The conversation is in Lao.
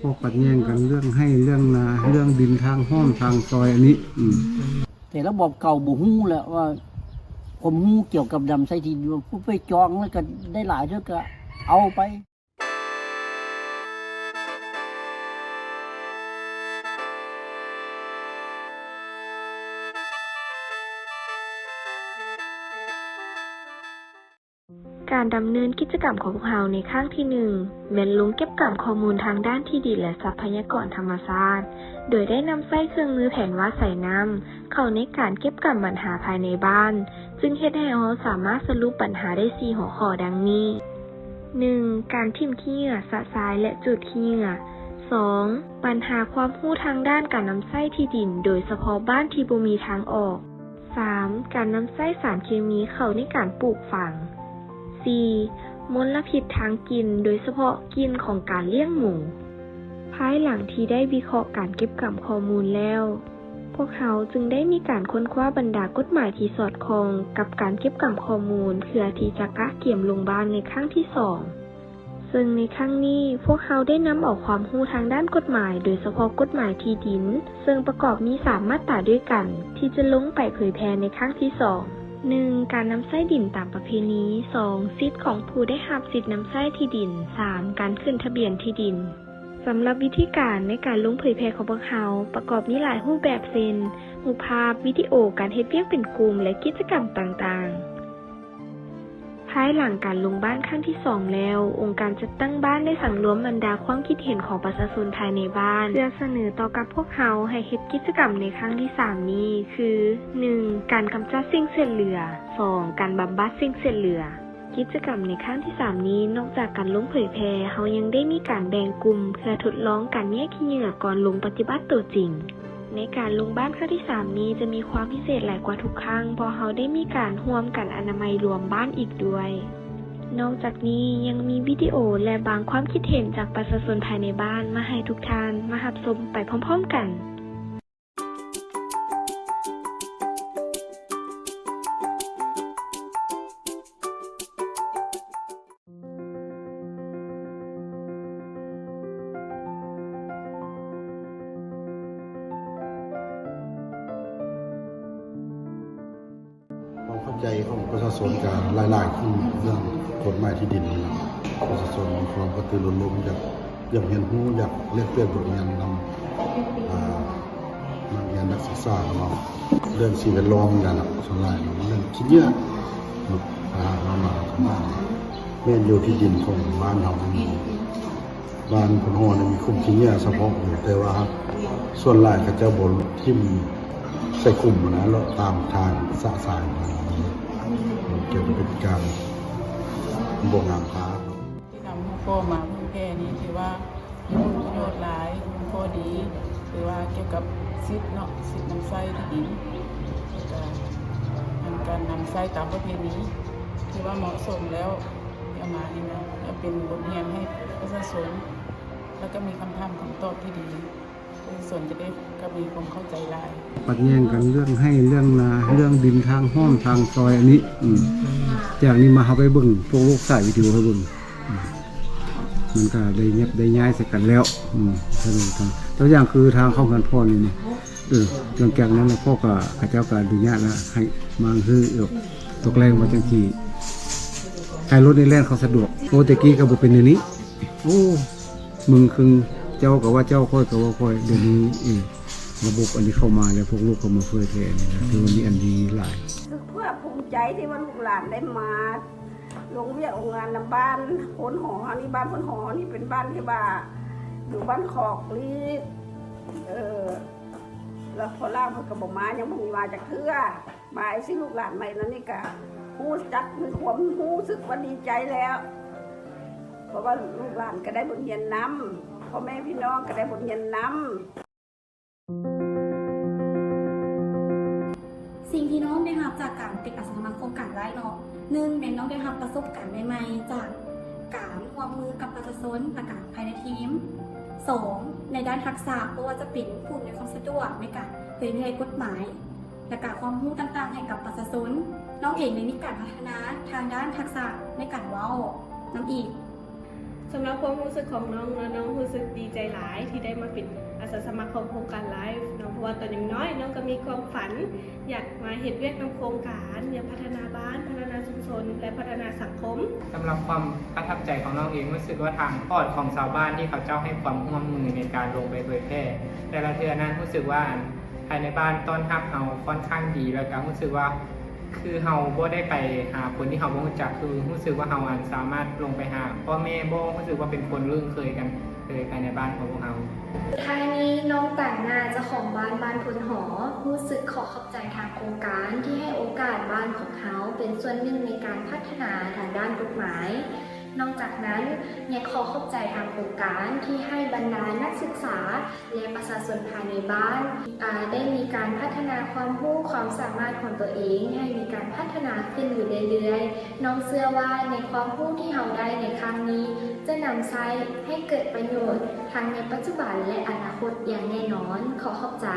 ພວກຂັດແຍ່ງກັນເລື່ອງໄຮ່ເລື່ອງນາ ເລື່ອງດິນທາງຫ້ອມທາງຊອຍອັນນີ້ ອືມ ແຕ່ລະບອບເກົ່າບໍ່ຮູ້ແຫຼະວ່າ ຄວາມຮູ້ກ່ຽວກັບນຳໃຊ້ທີ່ດິນ ຜູ້ໄປຈອງແລ້ວກໍໄດ້ຫຼາຍເທື່ອກໍເອົາໄປ. ການດຳເນີນກິດຈະກຳຂອງພວກເຮົາໃນຄັ້ງທີໜຶ່ງ ແມ່ນລົງເກັບກຳຂໍ້ມູນທາງດ້ານທີ່ດິນ ແລະ ຊັບພະຍາກອນທຳມະຊາດ, ໂດຍໄດ້ນຳໃຊ້ເຄື່ອງມືແຜນວາດສາຍນ້ຳເຂົ້າໃນການເກັບກຳບັນຫາພາຍໃນບ້ານ, ຈຶ່ງເຮັດໃຫ້ເຮົາສາມາດສະຫຼຸບບັນຫາໄດ້ສີ່ຫົວຂໍ້ດັ່ງນີ້. ໜຶ່ງ ການຖິ້ມຂີ້ເຫຍື້ອຊະຊາຍ ແລະ ຈູດຂີ້ເຫຍື້ອ. ສອງ ບັນຫາຄວາມຮູ້ທາງດ້ານການນຳໃຊ້ທີ່ດິນ, ໂດຍສະເພາະບ້ານທີ່ບໍ່ມີທາງອອກ. ສາມ ການນຳໃຊ້ສານເຄມີເຂົ້າໃນການປູກຝັງ. ສີ່ ມົນລະພິດທາງກິ່ນ, ໂດຍສະເພາະກິ່ນຂອງການລ້ຽງໝູ. ພາຍຫຼັງທີ່ໄດ້ວິເຄາະການເກັບກຳຂໍ້ມູນແລ້ວ, ພວກເຮົາຈຶ່ງໄດ້ມີການຄົ້ນຄວ້າບັນດາກົດໝາຍທີ່ສອດຄ່ອງກັບການເກັບກຳຂໍ້ມູນ ເພື່ອທີ່ຈະກະກຽມລົງບ້ານໃນຄັ້ງທີສອງ. ເຊິ່ງໃນຄັ້ງນີ້ ພວກເຮົາໄດ້ນຳເອົາຄວາມຮູ້ທາງດ້ານກົດໝາຍ, ໂດຍສະເພາະກົດໝາຍທີ່ດິນ, ເຊິ່ງປະກອບມີສາມມາດຕາດ້ວຍກັນ ທີ່ຈະລົງໄປເຜີຍແຜ່ໃນຄັ້ງທີສອງ. ໜຶ່ງ ການນຳໃຊ້ດິນຕາມປະເພນີ. ສອງ ສິດຂອງຜູ້ໄດ້ຮັບສິດນຳໃຊ້ທີ່ດິນ. ສາມ ການຂຶ້ນທະບຽນທີ່ດິນ. ສຳລັບວິທີການໃນການລົງເຜີຍແຜ່ຂອງພວກເຮົາ ປະກອບມີຫຼາຍຮູບແບບ ເຊັ່ນ ຮູບພາບ, ວິດີໂອ, ການເຮັດວຽກເປັນກຸ່ມ ແລະ ກິດຈະກຳຕ່າງໆ. ພາຍຫຼັງການລົງບ້ານຄັ້ງທີສອງແລ້ວ, ອົງການຈັດຕັ້ງບ້ານໄດ້ສັງລວມບັນດາຄວາມຄິດເຫັນຂອງປະຊາຊົນພາຍໃນບ້ານ ເພື່ອສະເໜີຕໍ່ກັບພວກເຮົາໃຫ້ເຮັດກິດຈະກຳໃນຄັ້ງທີສາມນີ້ ຄື ໜຶ່ງ ການກຳຈັດສິ່ງເສດເຫຼືອ. ສອງ ການບຳບັດສິ່ງເສດເຫຼືອ. ກິດຈະກຳໃນຄັ້ງທີສາມນີ້ ນອກຈາກການລົງເຜີຍແຜ່, ເຮົາຍັງໄດ້ມີການແບ່ງກຸ່ມເພື່ອທົດລອງການແຍກຂີ້ເຫຍື້ອກ່ອນລົງປະຕິບັດຕົວຈິງ. ໃນການລົງບ້ານຄັ້ງທີສາມນີ້ ຈະມີຄວາມພິເສດຫຼາຍກວ່າທຸກຄັ້ງ, ເພາະເຮົາໄດ້ມີການຮ່ວມກັນອະນາໄມລວມບ້ານອີກດ້ວຍ. ນອກຈາກນີ້ຍັງມີວິດີໂອ ແລະ ບາງຄວາມຄິດເຫັນຈາກປະຊາຊົນພາຍໃນບ້ານມາໃຫ້ທຸກທ່ານມາຮັບຊົມໄປພ້ອມໆກັນ. ຄວາມເຂົ້າໃຈຂອງປະຊາຊົນກໍຫຼາຍໆຂຶ້ນເລື່ອງກົດໝາຍທີ່ດິນນີ້ນະ. ປະຊາຊົນມີຄວາມກະຕືລືລົ້ນລົມ ຢາກ ຢາກຮຽນຮູ້ ຢາກແລກປ່ຽນບົດຮຽນນຳ ອ່າ ນັກຮຽນນັກສຶກສາຂອງເຮົາ. ເລື່ອງສິ່ງແວດລ້ອມນີ້ແຫຼະເນາະ ສ່ວນຫຼາຍເນາະ ເລື່ອງຂີ້ເຫຍື້ອເນາະ ຖ້າຫາກເຮົາມາທາງບ້ານ ແມ່ນຢູ່ທີ່ດິນຂອງບ້ານເຮົານີ້ ບ້ານໂພນຫໍ່ນີ້ມີຂຸມຂີ້ເຫຍື້ອສະເພາະຢູ່ ແຕ່ວ່າສ່ວນຫຼາຍເຂົາເຈົ້າບໍ່ຖິ້ມໃສ່ຂຸມຫັ້ນນະ ເລາະຕາມທາງຊະຊາຍ ມັນຈະເປັນການບໍ່ງາມຕາ. ທີ່ນຳຫົວຂໍ້ມາເຜີຍແຜ່ນີ້ ຖືວ່າມີຜົນປະໂຫຍດຫຼາຍ, ຫົວຂໍ້ດີ ຫຼືວ່າກ່ຽວກັບສິດເນາະ, ສິດນຳໃຊ້ທີ່ດິນ ແລ້ວກະການນຳໃຊ້ຕາມປະເພນີ ຖືວ່າເໝາະສົມແລ້ວ ທີ່ເອົາມານີ້ນະ ແລ້ວເປັນບົດຮຽນໃຫ້ປະຊາຊົນ ແລ້ວກະມີຄຳຖາມຄຳຕອບທີ່ດີ. ປະຊາຊົນຈະໄດ້ກໍມີຄວາມເຂົ້າໃຈຫຼາຍ. ຂັດແຍ່ງກັນເລື່ອງໄຮ່ເລື່ອງນາ ເລື່ອງດິນທາງຫ້ອມທາງຊອຍອັນນີ້ ອືມ ຈາກນີ້ມາເຮົາໄປເບິ່ງ ພວກລູກຖ່າຍວິດີໂອໃຫ້ເບິ່ງ ອືມ ມັນກໍໄດ້ແຍບໄດ້ຍ້າຍໃສ່ກັນແລ້ວ ອືມ ຕົວຢ່າງຄືທາງເຂົ້າເຮືອນພໍ່ນີ້ ນີ້ ເອີ ຫຼັງຈາກນັ້ນແລ້ວ ພໍ່ກໍ ເຂົາເຈົ້າກໍອະນຸຍາດແລ້ວ ໃຫ້ມາຮືດອອກ ຕົກແລງວ່າຈັ່ງຊີ້ ໃຫ້ລົດນີ້ແລ່ນເຂົ້າສະດວກ. ໂອ້ ແຕ່ກີ້ກໍບໍ່ເປັນແນວນີ້ ໂອ້ ມຶງຄຶງ ເຈົ້າກໍວ່າເຈົ້າ ຂ້ອຍກໍວ່າຂ້ອຍ. ດຽວນີ້ ເອີ ລະບົບອັນນີ້ເຂົ້າມາແລ້ວ ພວກລູກເຂົ້າມາເຜີຍແຜ່ນີ້ນະ ຖືວ່າມີອັນດີຫຼາຍ. ຮູ້ສຶກພາກພູມໃຈທີ່ວ່າລູກຫຼານໄດ້ມາລົງວຽກລົງງານນຳບ້ານໂພນຫໍເຮົານີ້. ບ້ານໂພນຫໍເຮົານີ້ເປັນບ້ານທີ່ວ່າຢູ່ບ້ານຄອກລີ້ ເອີ ແລ້ວພໍ່ຫຼ້າເພິ່ນກໍບໍ່ມາ ຍັງບໍ່ມີມາຈັກເທື່ອ. ມາຊິລູກຫຼານໃໝ່ນັ້ນນີ້ກະຮູ້ຈັກ ມີຄວາມຮູ້ສຶກວ່າດີໃຈແລ້ວ ເພາະວ່າລູກຫຼານກໍໄດ້ບົດຮຽນນຳ ພໍ່ແມ່ພີ່ນ້ອງກໍໄດ້ບົດຮຽນນຳ. ສິ່ງທີ່ນ້ອງໄດ້ຮັບຈາກການເປັນອາສາສະໝັກໂຄງການໄລເນາະ ໜຶ່ງ ແມ່ນນ້ອງໄດ້ຮັບປະສົບການໃໝ່ໆ ຈາກການຮ່ວມມືກັບປະຊາຊົນ ແລະ ການພາຍໃນທີມ. ສອງ ໃນດ້ານທັກສະ ບໍ່ວ່າຈະເປັນຜູ້ອຳນວຍຄວາມສະດວກໃນການເຜີຍແຜ່ກົດໝາຍ ແລະກະຄວາມຮູ້ຕ່າງໆໃຫ້ກັບປະຊາຊົນ. ນ້ອງເອງໄດ້ມີການພັດທະນາທາງດ້ານທັກສະໃນການເວົ້ານຳອີກ. ສຳລັບຄວາມຮູ້ສຶກຂອງນ້ອງເນາະ ນ້ອງຮູ້ສຶກດີໃຈຫຼາຍ ທີ່ໄດ້ມາເປັນອາສາສະໝັກຂອງໂຄງການ LIFE ເນາະ ເພາະວ່າຕອນຍັງນ້ອຍເນາະ ກໍມີຄວາມຝັນ ຢາກມາເຮັດວຽກນຳໂຄງການ ຢາກພັດທະນາບ້ານ ພັດທະນາຊຸມຊົນ ແລະ ພັດທະນາສັງຄົມ. ສຳລັບຄວາມປະທັບໃຈຂອງນ້ອງເອງ ຮູ້ສຶກວ່າທາງອອດຂອງຊາວບ້ານທີ່ເຂົາເຈົ້າໃຫ້ຄວາມຮ່ວມມືໃນການລົງໄປເຜີຍແຜ່ ແຕ່ລະເທື່ອນັ້ນ ຮູ້ສຶກວ່າອັນ ພາຍໃນບ້ານຕ້ອນຮັບເຮົາຄ່ອນຂ້າງດີ ແລ້ວກໍຮູ້ສຶກວ່າ ຄືເຮົາບໍ່ໄດ້ໄປຫາຄົນທີ່ເຮົາບໍ່ຮູ້ຈັກ ຄືຮູ້ສຶກວ່າເຮົາອັນສາມາດລົງໄປຫາພໍ່ແມ່ ບໍ່ຮູ້ສຶກວ່າເປັນຄົນລຶ້ງເຄີຍກັນເລີຍພາຍໃນບ້ານຂອງພວກເຮົາ. ສຸດທ້າຍນີ້ ນ້ອງຕາງໜ້າ ເຈົ້າຂອງບ້ານ ບ້ານໂພນຫໍ ຮູ້ສຶກຂໍຂອບໃຈທາງໂຄງການທີ່ໃຫ້ໂອກາດບ້ານຂອງເຮົາເປັນສ່ວນໜຶ່ງໃນການພັດທະນາທາງດ້ານກົດໝາຍ. ນອກຈາກນັ້ນ ຍັງຂໍຂອບໃຈທາງໂຄງການທີ່ໃຫ້ບັນດານັກສຶກສາ ແລະ ປະຊາຊົນພາຍໃນບ້ານ ອາ ໄດ້ມີການພັດທະນາຄວາມຮູ້ຄວາມສາມາດຂອງຕົວເອງ ໃຫ້ມີການພັດທະນາຂຶ້ນຢູ່ເລື້ອຍໆ. ນ້ອງເຊື່ອວ່າໃນຄວາມຮູ້ທີ່ເຮົາໄດ້ໃນຄັ້ງນີ້ ຈະນຳໃຊ້ໃຫ້ເກີດປະໂຫຍດທັງໃນປັດຈຸບັນ ແລະ ອະນາຄົດຢ່າງແນ່ນອນ. ຂໍຂອບໃຈ.